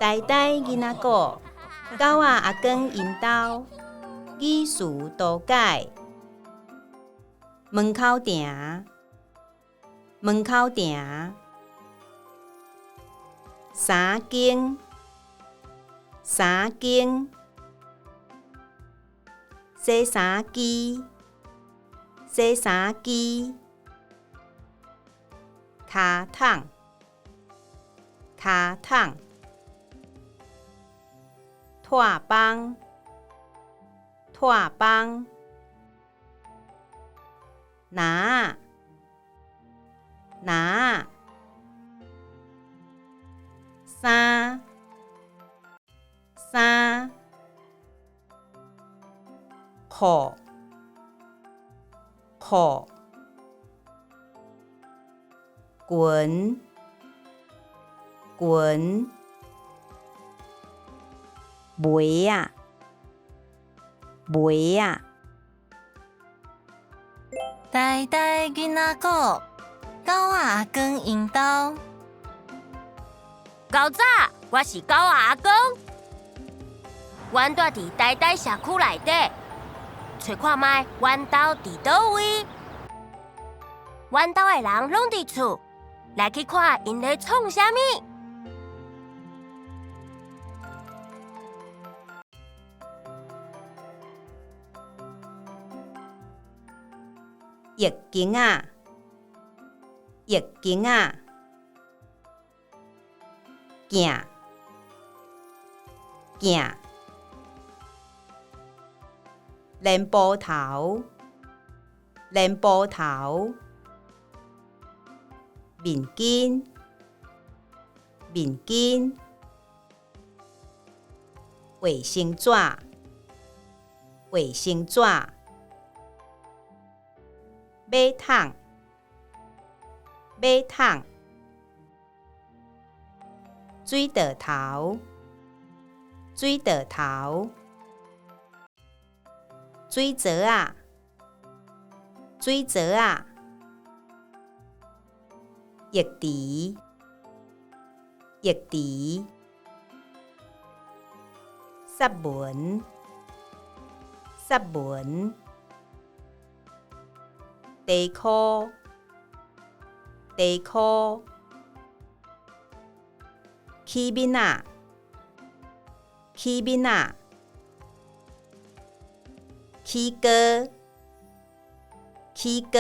呆呆囡仔鼓，狗仔阿公𪜶兜，語詞圖解，門口埕，門口埕，三更，三更，洗衫機，洗衫機，跤桶，跤桶，拖枋，拖枋，籃仔，籃仔，衫，衫，褲，褲，裙，裙，襪仔，襪仔。呆呆囡仔鼓，狗仔阿公𪜶兜。厚早，我是狗仔阿公。阮蹛佇呆呆社區內底，揣看覓，阮兜佇佗位？阮兜的人攏佇厝，來去看𪜶咧創啥物。浴巾仔，浴巾仔，鏡，鏡，蓮埔頭，蓮埔頭，面巾，面巾，衛生紙，衛生紙，馬桶，馬桶，水道頭，水道頭，水槽仔，水槽仔，浴池，浴池，雪文，雪文，地箍，地箍，起敏仔，起敏仔，起糕，起糕。